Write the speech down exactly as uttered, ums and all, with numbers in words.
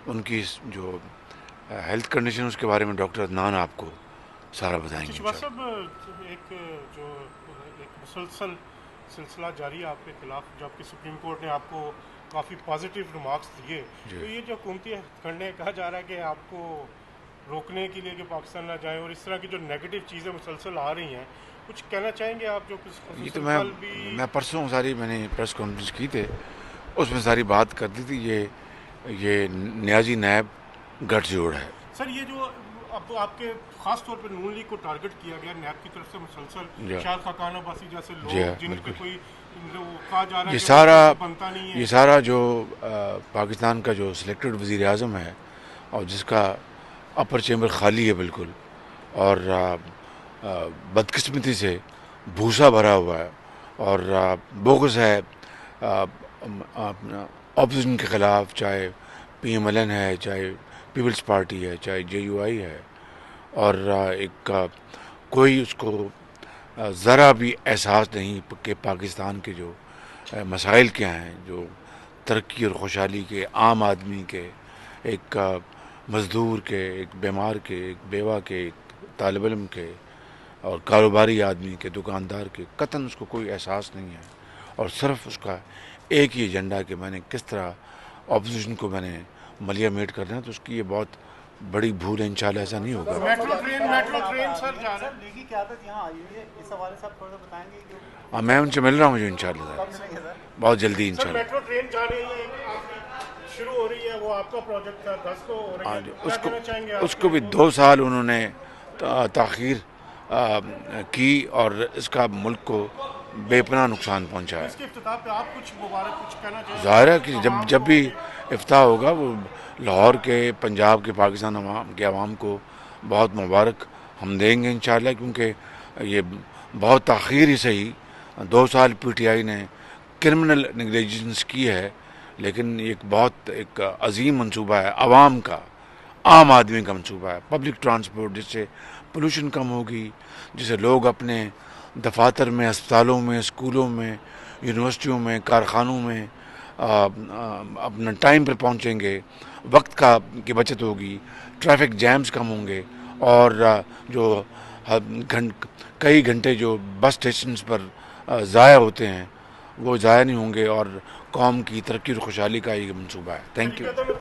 ان کی جو ہیلتھ کنڈیشن، اس کے بارے میں ڈاکٹر عدنان آپ کو سارا بتائیں گے۔ شہباز صاحب، ایک جو ایک مسلسل سلسلہ جاری ہے آپ کے خلاف، جو آپ کی سپریم کورٹ نے آپ کو کافی پازیٹیو ریمارکس دیے، تو یہ جو حکومتی ہتھکنڈے، کہا جا رہا ہے کہ آپ کو روکنے کے لیے کہ پاکستان نہ جائیں، اور اس طرح کی جو نیگیٹو چیزیں مسلسل آ رہی ہیں، کچھ کہنا چاہیں گے آپ؟ جو کچھ یہ تو میں میں پرسوں ساری میں نے پریس کانفرنس کی تھی، اس میں ساری بات کر دی تھی۔ یہ یہ نیازی نیب گٹ جوڑ ہے۔ سر، یہ جو اب آپ کے خاص طور پہ نون لیگ کو ٹارگٹ کیا گیا نیب کی طرف سے مسلسل، جی۔ شاید خاقان عباسی جیسے لوگ، جی ہاں، جن پہ بالکل۔ کوئی، کہا جا رہا ہے یہ کہ سارا بنتا نہیں ہے۔ یہ سارا جو پاکستان کا جو سلیکٹڈ وزیر اعظم ہے اور جس کا اپر چیمبر خالی ہے بالکل، اور بدقسمتی سے بھوسا بھرا ہوا ہے اور بغض ہے اپوزیشن کے خلاف، چاہے پی ایم ایل این ہے، چاہے پیپلز پارٹی ہے، چاہے جے یو آئی ہے، اور ایک کوئی اس کو ذرا بھی احساس نہیں کہ پاکستان کے جو مسائل کیا ہیں، جو ترقی اور خوشحالی کے، عام آدمی کے، ایک مزدور کے، ایک بیمار کے، ایک بیوہ کے، ایک طالب علم کے اور کاروباری آدمی کے، دکاندار کے، قطعاً اس کو کوئی احساس نہیں ہے۔ اور صرف اس کا ایک ہی ایجنڈا کہ میں نے کس طرح اپوزیشن کو میں نے ملیا میٹ کرنا ہے، تو اس کی یہ بہت بڑی بھول ہے۔ انشاءاللہ ایسا نہیں ہوگا۔ میٹرو ٹرین، میٹرو ٹرین سر جا رہا ہے۔ لیگی قیادت یہاں آئی ہوئی ہے، اس حوالے سے آپ تھوڑا سا بتائیں گے کہ ہاں، میں ان سے مل رہا ہوں جو انشاءاللہ بہت جلدی انشاءاللہ۔ میٹرو ٹرین جا رہی ہے، شروع ہو رہی ہے، وہ آپ کا پروجیکٹ تھا، دس کو ہو رہی ہے۔ ہاں جی، اس کو اس کو بھی دو سال انہوں نے تاخیر کی اور اس کا ملک کو بے پناہ نقصان پہنچا ہے۔ ظاہر ہے کہ جب جب بھی افتتاح ہوگا، وہ لاہور کے، پنجاب کے، پاکستان عوام کے عوام کو بہت مبارک ہم دیں گے انشاءاللہ، کیونکہ یہ بہت تاخیر ہی صحیح، دو سال پی ٹی آئی نے کرمنل نیگلیجنس کی ہے، لیکن یہ ایک بہت ایک عظیم منصوبہ ہے عوام کا، عام آدمی کا منصوبہ ہے۔ پبلک ٹرانسپورٹ، جس سے پولوشن کم ہوگی، جس سے لوگ اپنے دفاتر میں، ہسپتالوں میں، اسکولوں میں، یونیورسٹیوں میں، کارخانوں میں اپنا ٹائم پر پہنچیں گے، وقت کا کی بچت ہوگی، ٹریفک جیمز کم ہوں گے، اور جو کئی گھنٹے جو بس اسٹیشنز پر ضائع ہوتے ہیں، وہ ضائع نہیں ہوں گے، اور قوم کی ترقی اور خوشحالی کا یہ منصوبہ ہے۔ تھینک یو۔